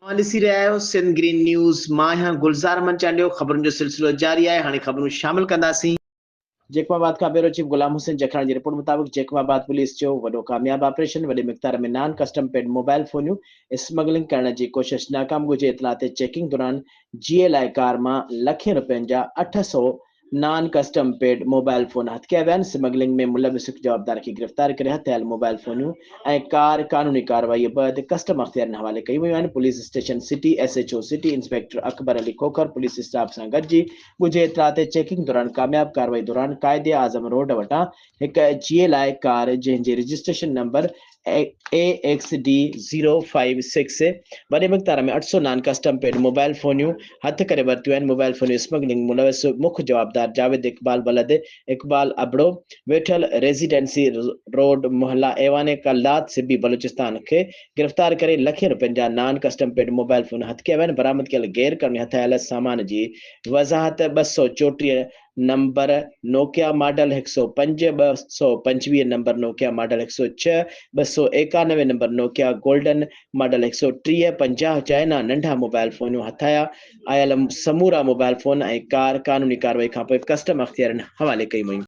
اوهان ڏسي رهيا آهيو سنڌ گرين نيوز، مان آهيان گلزار احمد چانڊيو، خبرن جو سلسلو جاري آهي، هاڻي خبرون شامل ڪنداسين. جيڪب آباد کان بيورو چيف غلام حسين جکراڻي جي رپورٽ مطابق جيڪب آباد پوليس جو وڏو ڪامياب آپريشن، وڏي مقدار ۾ نان ڪسٽم پيڊ موبائل فونيون اسمگلنگ ڪرڻ جي ڪوشش ناڪام، ڳجهي اطلاع تي چيڪنگ دوران جي ايل I ڪار مان لکين رپين جا 800 نان ڪسٽم پيڊ موبائل فون هٿ ڪيا ويا آهن، سمگلنگ ۾ ملوث هڪ جوابدار کي گرفتار ڪري هٿ آيل موبائل فونيون ۽ ڪار قانوني ڪارروائي بعد ڪسٽم اختيارين حوالي ڪيون ويون آهن، police station city S H O city inspector Akbar Ali Khokhar police staff سان گڏجي ڳجهي اطلاع تي چيڪنگ دوران ڪامياب ڪارروائي دوران قائد اعظم روڊ وٽان هڪ جي ايل I ڪار جنهن جي registration number A X D zero five six وڏي مقدار ۾ 800 نان ڪسٽم پيڊ موبائل فونيون هٿ ڪري ورتيون آهن، موبائل فونيون اسمگلنگ ملوث مک جوابدار جاويد اقبال ولد اقبال ابڙو ويٺل ريزيڊنسي روڊ محلا ايوان قلات سبي بلوچستان کي گرفتار ڪري لکين روپين جا نان ڪسٽم پيڊ موبائل فون هٿ ڪيا ويا آهن، برآمد ڪيل غير قانوني هٿ آيل سامان جي وضاحت 234 number Nokia model 105، 225 number Nokia model 106، 291 number Nokia golden model 130، 50 China ننڍا موبائل فونيون هٿايا آيل سمورا موبائل فون ۽ ڪار قانوني ڪارروائي کانپوء ڪسٽم اختيارين حوالي ڪيون ويون.